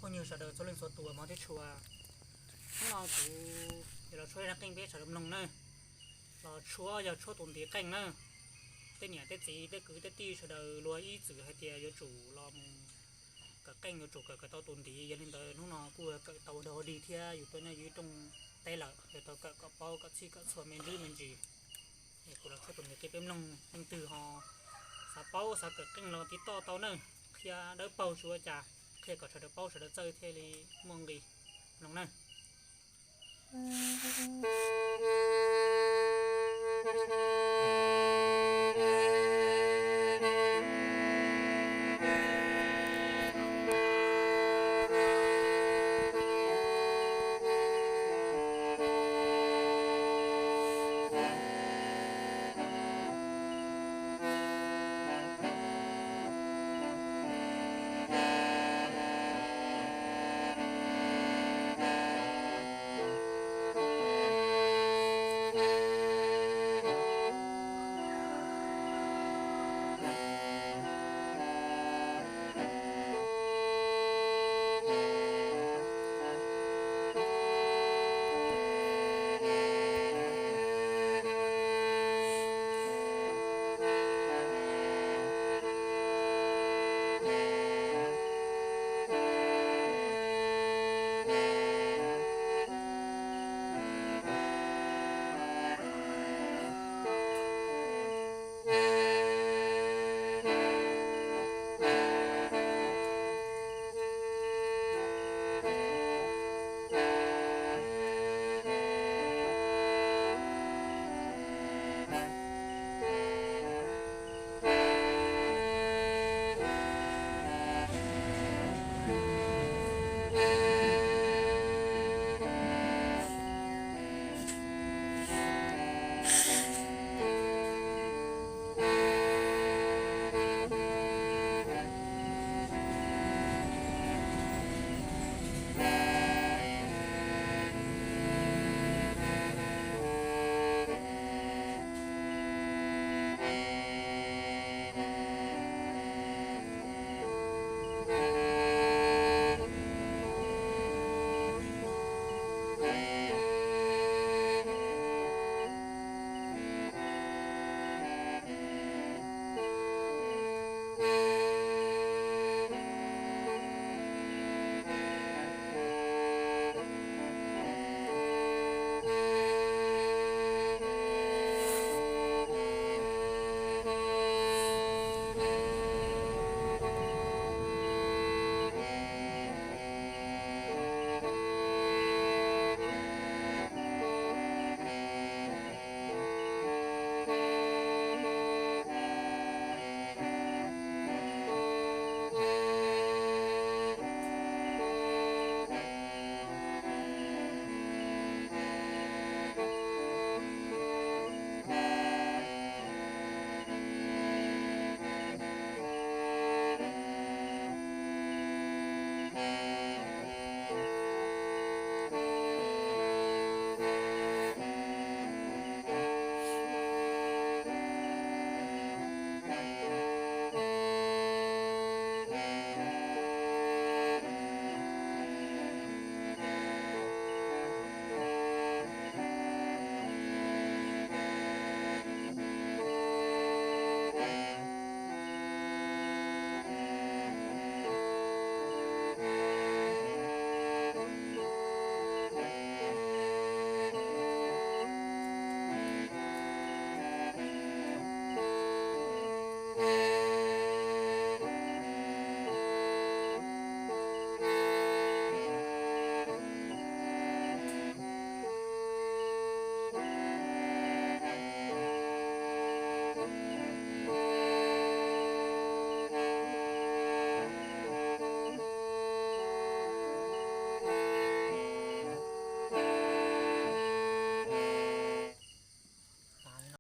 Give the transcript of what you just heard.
Phooj ywg sawv daws txhua leej txhua tus hmov thiab tshua, hnub no kuv yuav los tshuab zaj qeej peb sawv daws mloog nawb. Los tshuab yog tshuab tus ntiv qeej nawb. Tej niam tej txiv tej kwv tej tij sawv daws luag ib txwm hais tias yuav tsum los mus kawm qeej yuav tsum kawm kom tau tus ntiv, yog li ntawd hnub no kuj kawm tau ua dog ua dig thiab yus tuaj nyob yus ib rooj teb lawm yuav tau kawm kom paub kom txhij kom txhua me ntsis me ntsis. Es kuv los tshuab tus ntiv qeej peb mloog, leej twg ho xav paub xav kawm qeej los tiv toj tau nawb, qhia dawb paug tsis ua cas, qhia kom sawv daws paub sawv daws txawj thiaj li muaj nqis. Mloog nawb.